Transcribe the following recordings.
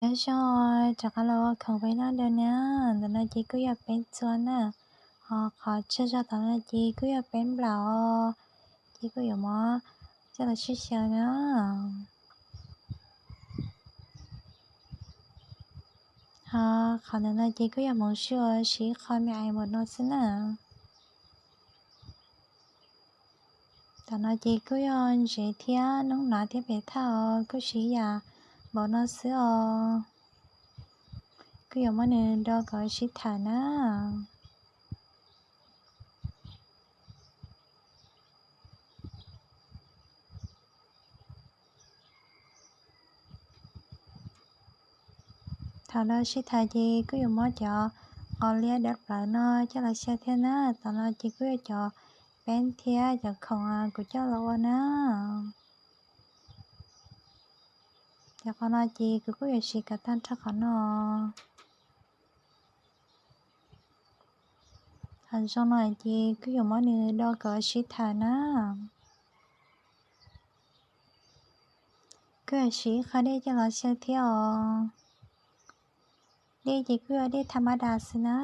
Nyob zoo, rov qab los ua khoom peb noj dua na. Ntawm no ces kuj yog peb txua na, ho qhov tsawg zog tom no ces kuj yog peb nplaum os. Ces kuj yuav muab coj los sib xyaw na. Ho qhov ntawm no ces kuj yog hmoov sua siv qho me ais npaum no xwb na. Tam no ces kuj yog ntsev thiab noob hnav thiab pem thaj os, kuj siv yam npaum no xwb os. Kuj yuav muab nws do kom sib thawm na. Thaum do sib thawm ces kuj yuav muab cov qos liab dawb plawv no coj los xyaw thiab na. Tam no ces kuj yog cov peeb thiab cov khoom kuv coj los ua na. Cov qos no ces kuv kuj yuav siv kom tag nrho qhov no. Qhov zoo no ces kuj yuav muab nws do kom sib thawm na. Kuj yuav siv ib qho dej coj los xyaw thiab os. Dej ces kuj yog dej thas mas das xwb na.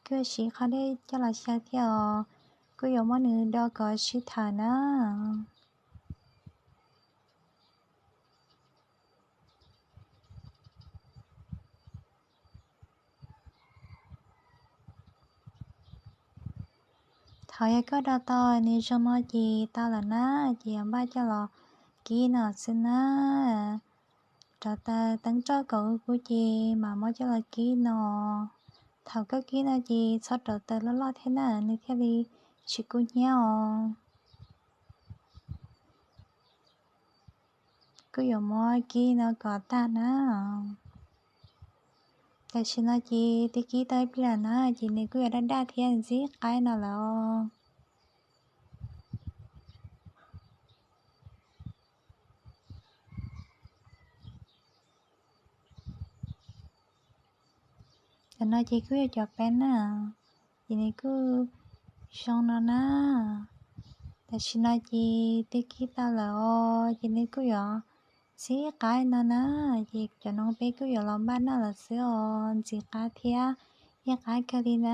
Kuj siv qhov dej coj los xyaw thiab os. Kuj yuav muab nws do kom sib thawm na. Thaum yog koj do tau nws zoo no ces tau lawm na, ces yuav npaj coj los kib no xwb na. Rauv taws teeb roj kom kub kub ces mam muab coj los kib no. Thaum koj kib no ces txhob rauv taws loj loj thiab na, nws thiaj li tsis kub hnyiab os. Kuj yuav muab kib no kom tag na. Tam sim no ces twb kib tau ib pliag na, ces nws kuj yuav daj daj thiab ntxim qab no lawm os. Tam no ces kuj yog cov peeb na, ces nws kuj zoo no na. Tam sim no ces twb kib tau lawm os, ces nws kuj yuav ntxim qab no na. Ces cov no peb kuj yuav los npaj noj lawm xwb os, ntxim qab thiab yeej qab kawg li na.